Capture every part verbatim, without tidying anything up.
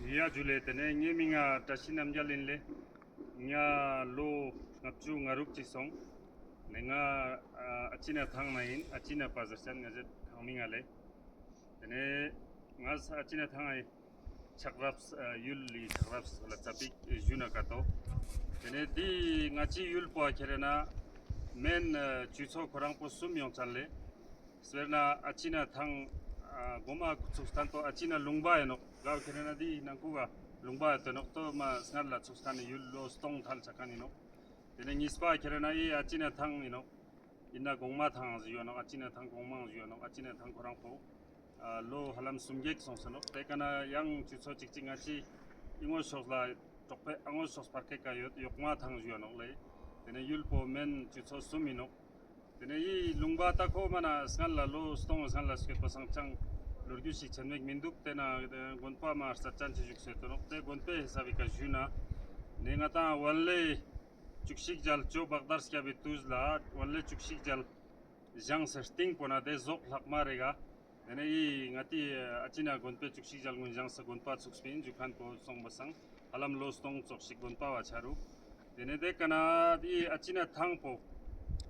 ཡ་ཇུ་ལེ། ཏེ་ནེ་ངའི་མིང་ང་བཀྲ་ཤིས་རྣམ་རྒྱལ་ཨིན་ལེ། ང་ལོ་ལྔ་བཅུ་ང་དྲུག་ཅིག་སོང་། ཏེ་ནེ་ང་ཨ་ཨ་ཅི་ན་ཐང་ནེ་ཨིན། ཨ་ཅི་ན་པ་ཟེར་ཅན་ང་ཞའི་ཐང་མིང་ང་ལེ། ཏེ་ནེ་ང་ཨ་ཅི་ན་ཐང་ངི་ཆགས་རབས་ཨ་ཡུལ་ལི་ཆགས་རབས་ལ་ཙ་པིག་ཞུ་ན་ཀ་ཏོ། ཏེ་ནེ་འི་ང་ཅའི་ཡུལ་པོ་ཁྱེར་ན་མེན་ཨ་ཆུ་ཚོད་ཁོ་རང་པོ་གསུམ་ཡོང་ཅན་ལེ། སྤེར་ན་ཨ་ཅི་ན་ཐང་ཨ་གོ་མ་ཚུགས་ཁན་པོ་ཨ་ཅི་ན་ལུང་པ་ཨིན་ནོག། ག་བོ་ཁྱེར་ན་འི་ནང་ཁུག་ག་ལུང་པ་ཡོད་ཏེ་ནོག། ཏོ་མ་སྔར་ལ་ཚུགས་ཁན་ནི་ཡུལ་ལོ་སྟོང་ཐལ་ཆ་ཁན་ཨིན་ནོག། ཏེ་ནེ་ཉིས་པ་ཁྱེར་ན་འི་ཨ་ཅི་ན་ཐང་ཨིན་ནོག། ཨིན་ན་གོང་མ་ཐང་ཞུ་ཡོད་ནོག། ཨ་ཅི་ན་ཐང་གོང་མ་ཞུ་ཡོད་ནོག། ཨ་ཅི་ན་ཐང་ཁོ་རང་པོ་ཨ་ལོ་ཧ་ལམ་སུམ་བརྒྱ་སོང་སེ་ནོག། ཏེ་ཀ་ན་ཡང་ཆུ་ཚོད་ཅིག་ཅིག་ང་ཅའི་ཨི་ངོས་ཕྱོགས་ལ་གྲོག་པོའི་ཨ་ངོས་ཕྱོགས་ཕར་ཁ་ཀ་ཡོད་ཡོག་མ་ཐང་ཞུ་ཡོད་ནོག་ལེ། ཏེ་ནེ་ཡུལ་པོ་མེན་ཆུ་ཚོད་གསུམ་ཨིན་ནོག། ཏེ་ནེ་འི་ལུང་པ་ཏ་ཁོ་མ་ན་སྔར་ལ་ལོ་སྟོང་སྔར་ལ་སྐྱོད་པ་སང་ཅང་ལོ་རྒྱུས་ཤིག་ཆེན་མོ་ཞིག་མི་དུག། ཏེ་ན་དགོན་པ་མ་རྩ་ཅན་ཅིག་བཞུགས་སེ་ཡོད་ཏེ་ནོག། ཏེ་དགོན་པའི་ཧི་སབ་བི་ཀ་ཞུ་ན་ནེ་ང་ཏང་ཝན་ལེ་བཅུ་གཅིག་ཞལ་ཇོ་བག་དར་སྐྱབས་པའི་ཏུས་ལ་ཝན་ལེ་བཅུ་གཅིག་ཞལ་བཞེངས་སེ་སྟིང་པོ་ན་ཏེ་ཟོག་ལྷག་མ་རེ་ག། ཏེ་ནེ་འི་ང་ཏི་ཨ་ཅི་ན་དགོན་པའི་བཅུ་གཅིག་ཞལ་ངོས་བཞེངས་སེ་དགོན་པ་ཚུགས་པིན་ཞུ་ཁན་པོ་སོང་པ་སང་ཧ་ལམ་ལོ་སྟོང་ཙོགས་ཤིག་དགོན་པ་བ་ཆ་རུག། ཏེ་ནེ་ཏེ་ཀ་ན་འི་ཨ་ཅི་ན་ཐང་པོ་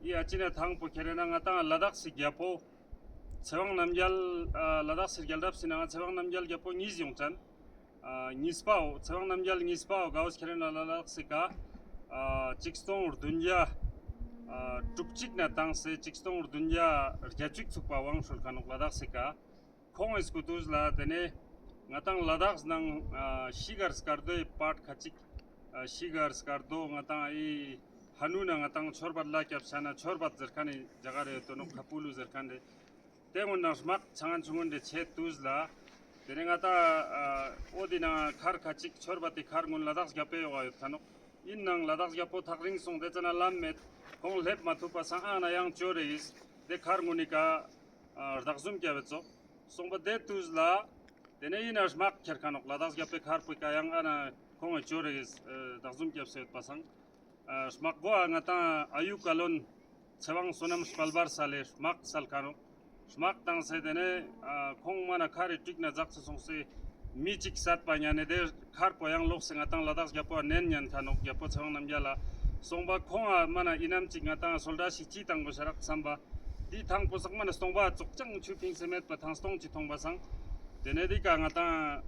འི་ཨ་ཅི་ན་ཐང་པོ་ཁྱེར་ན་ང་ཏང་ལ་དྭགས་སི་རྒྱལ་པོ་ཚེ་དབང་རྣམ་རྒྱལ་ཨ་ལ་དྭགས་སི་རྒྱལ་རབས་སི་ནང་ང་ཚེ་དབང་རྣམ་རྒྱལ་རྒྱལ་པོ་ཉིས་ཡོང་ཅན། ཨ་ཉིས་པའོ། ཚེ་དབང་རྣམ་རྒྱལ་ཉིས་པའོ་ག་བོ་ཁྱེར་ན་ལ་དྭགས་སི་ཀ་ཨ་ཆིག་སྟོང་བདུན་བརྒྱ་ཨ་དྲུག་ཅུ་ན་ཏང་སེ་ཆིག་སྟོང་བདུན་བརྒྱ་བརྒྱད་ཅུ་ཚུགས་པ་དབང་ཤོར་ཁན་ནོག་ལ་དྭགས་སི་ཀ། ཁོང་ངི་སྐུ་དུས་ལ་ཏེ་ནེ་ང་ཏང་ལ་དྭགས་ནང་ཨ་ཤི་གར་སྐར་རྡོའི་པར་ཁ་ཅིག་ཨ་ཤི་གར་སྐར་རྡོ་ང་ཏང་འི་ཧ་ནུ་ན་ང་ཏང་ཆོར་བད་ལ་སྐྱབས་ཆ་ན་ཆོར་བད་ཟེར་ཁན་ནི་ཇ་ག་རེ་ཡོད་ཏེ་ནོག། ཁ་པུ་ལུ་ཟེར་ཁན་རེ། ཏེ་སྔོན་ན་དམག་ཆང་ཆུང་ངུན་རེ་ཆེ་ཏུས་ལ། ཏེ་ནེ་ང་ཏང་ཨ་འོ་ཏེ་ནང་མཁར་ཁ་ཅིག་ཆོར་བད་ཏེ་མཁར་ངུན་ལ་དྭགས་རྒྱལ་པོའི་ཡོག་ག་ཡོད་ཁན་ནོག། ཨིན་ནང་ལ་དྭགས་རྒྱལ་པོ་ཐག་རིང་སོང་ཏེ་ཙ་ན་ལམ་མེད། ཁོང་ལེབ་མ་ཐུབ་པ་སང་ཨ་ན་ཡང་ཅོ་རེ་ཡིས། ཏེ་མཁར་ངུན་ནི་ཀ་ཨ་བདག་ཟུམ་རྒྱབ་པའི་ཙོགས་སོང་པ་ཏེ་ཏུས་ལ། ཏེ་ནེ་ཨིན་ན་དམག་ཁྱེར་ཁན་ནོག་ལ་དྭགས་རྒྱལ་པོའི་མཁར་པོའི་ཀ་ཡང་ཨ་ན་ཁོང་ངི་ཅོ་རེ་ཡིས་ཨ་བདག་ཟུམ་རྒྱབ་སེ་ཡོད་པ་སང་། ཨ་དམག་གོ་ཨ་ང་ཏང་ཨ་ཡུ་ཀ་ལོན་ཚེ་དབང་བསོད་ནམས་དཔལ་འབར་སལ་ལེ་དམག་སལ་ཁན་ནོག། དམག་ཏང་སེ་ཏེ་ནེ་ཨ་ཁོང་མ་ན་མཁར་རི་ཀྲིག་ན་ཛག་སེ་སོང་སེ་མི་ཅིག་སད་པ་ཉན་ནེ་ཏེ་མཁར་པོ་ཡང་ལོག་སེ་ང་ཏང་ལ་དྭགས་རྒྱལ་པོ་ནན་ཉན་ཁན་ནོག། རྒྱལ་པོ་ཚེ་དབང་རྣམ་རྒྱལ་ལ་སོང་པ་ཁོང་ཨ་མ་ན་ཨིན་ནམ་ཅིག་ང་ཏང་སོལ་ཌ་ཞིག་ཅི་ཏང་གོས་ཤ་རག་སམ་པ། འི་ཐང་པོ་སག་མ་ན་སྟོང་པ་ཙོགས་ཅང་ཆུ་ཕིངས་སེ་མེད་པ་ཐང་སྟོང་ཅིག་ཐོང་པ་སང་། ཏེ་ནེ་འདི་ཀ་ང་ཏང་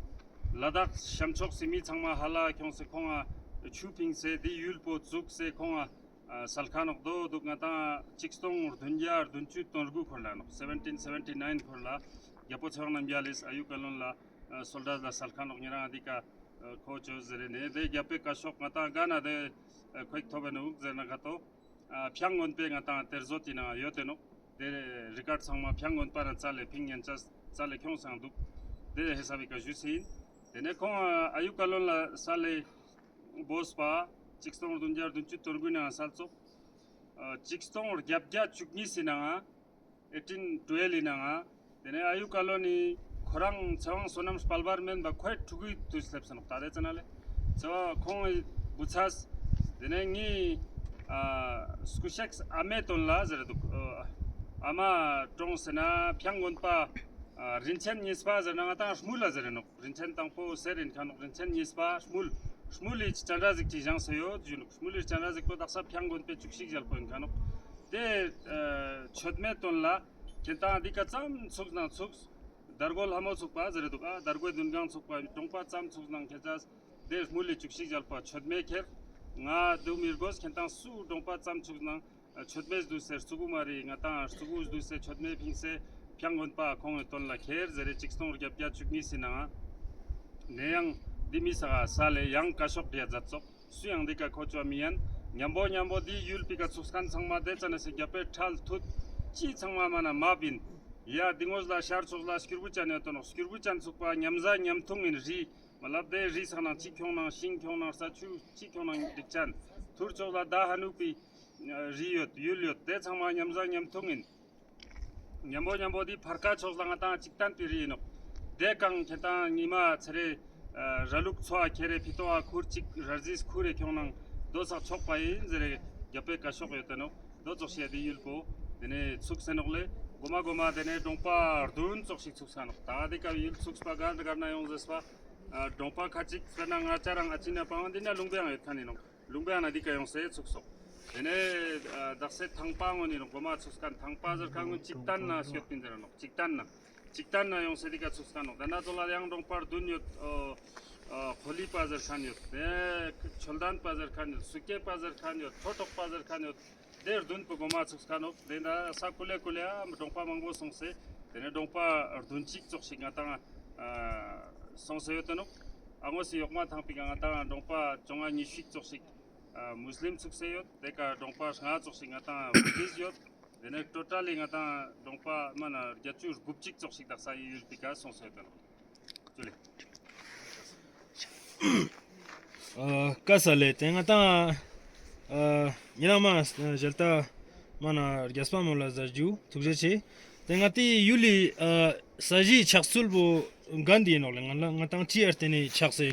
ལ་དྭགས་ཤམ་ཕྱོགས་སི་མི་ཚང་མ་ཧ་ལ་ཁྱོངས་སེ་ཁོང་ང་ཆུ་ཕིངས་སེ་འདི་ཡུལ་པོ་བཙུགས་སེ་ཁོང་ང་ཨ་སལ་ཁན་ནོག་དོ་དུག། ང་ཏང་ཆིག་སྟོང་བདུན་བརྒྱ་བདུན་ཅུ་དོན་དགུ་ཁོར་ལ་ནོག། སེ་བེན་ཊིན་སེ་བེན་ཊི་ནའིན་ཁོར་ལ་རྒྱལ་པོ་ཚེ་དབང་རྣམ་རྒྱལ་ལིས་ཨ་ཡུ་ཀ་ལོན་ལ་ཨ་སོལ་ཌ་ལ་སལ་ཁན་ནོག། ཉེ་རང་འདི་ཀ་ཨ་ཁོ་ཅོས་ཟེར་རེ་ནེ་འདི་རྒྱལ་པོའི་བཀའ་ཤོག་ང་ཏང་ག་ན་འདི་ཨ་ཁོ་ཡིག་ཐོབ་བེ་ནུག་ཟེར་ན་ཁ་ཏོ། ཨ་ཕྱང་དགོན་པའི་ང་ཏང་གཏེར་མཛོད་ཏེ་ནང་ཡོད་དེ་ནོག། ཏེ་རི་ཀར་ཌ་ཚང་མ་ཕྱང་དགོན་པ་ར་རྩ་ལེ་ཕིང་ཉན་ཅས་རྩ་ལེ་ཁྱོངས་སང་དུག། ཏེ་ཧེ་ས་བི་ཀ་ཞུས་སེ་ཨིན། ཏེ་ནེ་ཁོང་ཨ་ཡུ་ཀ་ལོན་ལ་སལ་ལེ་བོས་པ་ཆིག་སྟོང་བདུན་བརྒྱ་བདུན་ཅུ་དོན་དགུ་ནང་སལ་ཙོག། ཨ་ཆིག་སྟོང་བརྒྱད་བརྒྱ་བཅུ་གཉིས་སི་ནང་ང་ཨེ་ཊིན་ཊུ་ཝེལ་ལི་ནང་ང་། ཏེ་ནེ་ཨ་ཡུ་ཀ་ལོན་ནི་ཁོ་རང་ཚེ་དབང་བསོད་ནམས་དཔལ་འབར་མེན་པ་ཁོའི་ཕྲུ་གུའི་དུས་སླེབས་སེ་ནོག། ད་རེ་ཙ་ན་ལེ་ཚེ་དབང་ཁོང་གི་བུ་ཚས་ཏེ་ནེ་ངའི་ཨ་སྐུ་གཤེགས་ཨ་མའི་དོན་ལ་ཟེར་དུག། ཨ་མ་གྲོངས་སེ་ན་ཕྱང་དགོན་པ་ཨ་རིན་ཆེན་གཉིས་པ་ཟེར་ན་ང་ཏང་དངུལ་ལ་ཟེར་རེ་ནོག། རིན་ཆེན་དང་པོ་གསེར་ཨིན་ཁན་ནོག། རིན་ཆེན་གཉིས་པ་དངུལ། དངུལ་ལི་སྤྱན་རས་གཟིགས་ཅིག་བཞེངས་སེ་ཡོད་ཞུ་ནོག། དངུལ་ལི་སྤྱན་རས་གཟིགས་པོ་དག་ས་ཕྱང་དགོན་པའི་བཅུ་གཅིག་ཞལ་པོ་ཨིན་ཁན་ནོག། ཏེ་ཨ་མཆོད་མེའི་དོན་ལ་ཁྱེད་ཏང་འདི་ཀ་ཙམ་ཚུགས་ནང་ཚུགས། དར་གོ་ལྷ་མོ་ཚུགས་པ་ཟེར་རེ་དུག། ཨ་དར་གོའི་མདུན་གང་ཚུགས་པ་གྲོང་པ་ཙམ་ཚུགས་ནང་ཁྱེད་ཅག་ཏེ་དངུལ་ལི་བཅུ་གཅིག་ཞལ་པོ་མཆོད་མེ་ཁྱེར། ང་དུ་མི་རྒོས། ཁྱེད་ཏང་སུ་གྲོང་པ་ཙམ་ཚུགས་ནང་མཆོད་མེ་བསྡུས་སེ་རྩུ་གུ་མ་རི་ང་ཏང་རྩུ་གུ་བསྡུས་སེ་མཆོད་མེ་ཕིངས་སེ་ཕྱང་དགོན་པ་ཁོང་གི་དོན་ལ་ཁྱེར་ཟེར་རེ་ཆིག་སྟོང་བརྒྱད་བརྒྱ་བཅུ་གཉིས་སི་ནང་ང་། ནེ་ཡང་འདི་མི་ས་ག་ས་ལེ་ཡང་བཀའ་ཤོག་བྲིའ་ཛད་ཙོག། སུ་ཡང་འདི་ཀ་ཁོ་ཅོ་མི་ཡན། ཉམ་པོ་ཉམ་པོ་འདི་ཡུལ་པི་ཀ་ཚུགས་ཁན་ཚང་མ་ཏེ་ཙ་ན་སེ་རྒྱལ་པོའི་ཁྲལ་ཐུད་ཅི་ཚང་མ་མ་ན་མ་བིན། ཡ་འདི་ངོས་ལ་ཤར་ཕྱོགས་ལ་སྐྱུར་བུ་ཅན་ཡོད་དོ་ནོག། སྐྱུར་བུ་ཅན་ཚུགས་པ་ཉམ་ཟ་ཉམ་ཐུང་ཨིན་རི། མ་ལབ་ཏེ་རི་སག་ནང་ཅི་ཁྱོང་ནང་ཤིང་ཁྱོང་ནང་ས་ཆུ་ཅི་ཁྱོང་ནང་འགྲིག་ཅན། ཐུར་ཕྱོགས་ལ་ད་ཧ་ནུ་པི་རི་ཡོད་ཡུལ་ཡོད་ཏེ་ཚང་མ་ཉམ་ཟ་ཉམ་ཐུང་ཨིན། ཉམ་པོ་ཉམ་པོ་འདི་ཕར་ཀ་ཕྱོགས་ལ་ང་ཏང་ཅིག་ཏན་པི་རི་ཨིན་ནོག། ཏེ་ཀང་ཁྱེད་ཏང་ཉི་མ་ཚེ་རེ་ཨ་ར་ལུག་ཚོ་ཨ་ཁྱེར་རེ་ཕི་ཏོ་ཨ་ཁུར་ཅིག་ར་ཟིས་ཁུར་རེ་ཁྱོང་ནང་དོ་སག་ཆོག་པ་ཨིན་ཟེར་རེ་རྒྱལ་པོའི་བཀའ་ཤོག་ཡོད་ཏེ་ནོག། དོ་ཙོགས་ཤིག་འདི་ཡུལ་པོ་ཏེ་ནེ་ཚུགས་སེ་ནོག་ལེ། གོ་མ་གོ་མ་ཏེ་ནེ་གྲོང་པ་རྡུན་ཙོགས་ཤིག་ཚུགས་ས་ནོག། ད་འདི་ཀ་ཡུལ་ཚུགས་པ་གར་གར་ན་ཡོང་ཟེར་པ། ཨ་གྲོང་པ་ཁ་ཅིག་ཟེར་ན་ང་ཅ་རང་ཨ་ཅི་ན་པང་འདི་ན་ལུང་པའང་ཡོད་ཁན་ཨིན་ནོག། ལུང་པའང་ན་འདི་ཀ་ཡོང་སེ་ཚུགས་སོག། ཏེ་ནེ་ཨ་དག་ས་ཐང་པ་ངོ་ནི་ནོག་གོ་མ་ཚུགས་ཁན། ཐང་པ་ཟེར་ཁན་ངོ་ཅིག་ཏན་ན་སྐྱོད་པིན་ཟེར་ནོག། ཅིག་ཏན་ན། ཅིག་ཏན་ན་ཡོང་སེ་འདི་ཀ་ཚུགས་ཁན་ནོག། ཏེ་ན་ཙོགས་ལ་ཡང་གྲོང་པ་རྡུན་ཡོད། ཨ་ཨ་ཁོ་ལི་པ་ཟེར་ཁན་ཡོད། ཏེ་ཆོལ་དན་པ་ཟེར་ཁན་ཡོད། སུ་སྐྱེ་པ་ཟེར་ཁན་ཡོད། ཁྲོ་ཐོག་པ་ཟེར་ཁན་ཡོད། ཏེ་རྡུན་པོ་གོ་མ་ཚུགས་ཁན་ནོག། ཏེ་ན་ས་ཀུ་ལེ་ཀུ་ལེ་ཨ་གྲོང་པ་མང་པོ་སོང་སེ། ཏེ་ནེ་གྲོང་པ་རྡུན་ཅིག་ཙོགས་ཤིག་ང་ཏང་ཨ་སོང་སེ་ཡོད་དེ་ནོག། ཨ་ངོས་སི་ཡོག་མ་ཐང་པི་ཀ་ང་ཏང་གྲོང་པ་བཅོ་ལྔ་ཉི་ཤུ་ཙོགས་ཤིག་ཨ་མུས་ལིམ་ཚུགས་སེ་ཡོད། ཏེ་ཀ་གྲོང་པ་ལྔ་ཙོགས་ཤིག་ང་ཏང་བུ་དིསྟ་ཡོད། ཏེ་ནེ་ཊོ་ཊལ་ལི་ང་ཏང་གྲོང་པ་མ་ན་བརྒྱད་ཅུ་དགུ་བཅུ་ཙོགས་ཤིག་དག་ས་ཡུལ་པི་ཀ་སོང་སེ་ཡོད་དེ་ནོག། ཅུ་ལེ། ཨ་ཀ་ས་ལེ། ཏེ་ང་ཏང་ཨ་ཉེ་རང་མ་ཨ་ཞལ་ཏ་མ་ན་རྒྱས་པ་མོལ་ལ་ཟ་རྒྱུ་ཐུགས་རྗེ་ཆེ། ཏེ་ང་ཏི་ཡུལ་ལི་ཨ་ས་གཞིའི་ཆགས་ཚུལ་བོ་ག་འདི་ཨིན་ནོག་ལེ། ང་ལ་ང་ཏང་ཅི་ཨར་ཏེ་ནེ་ཆགས་སེ།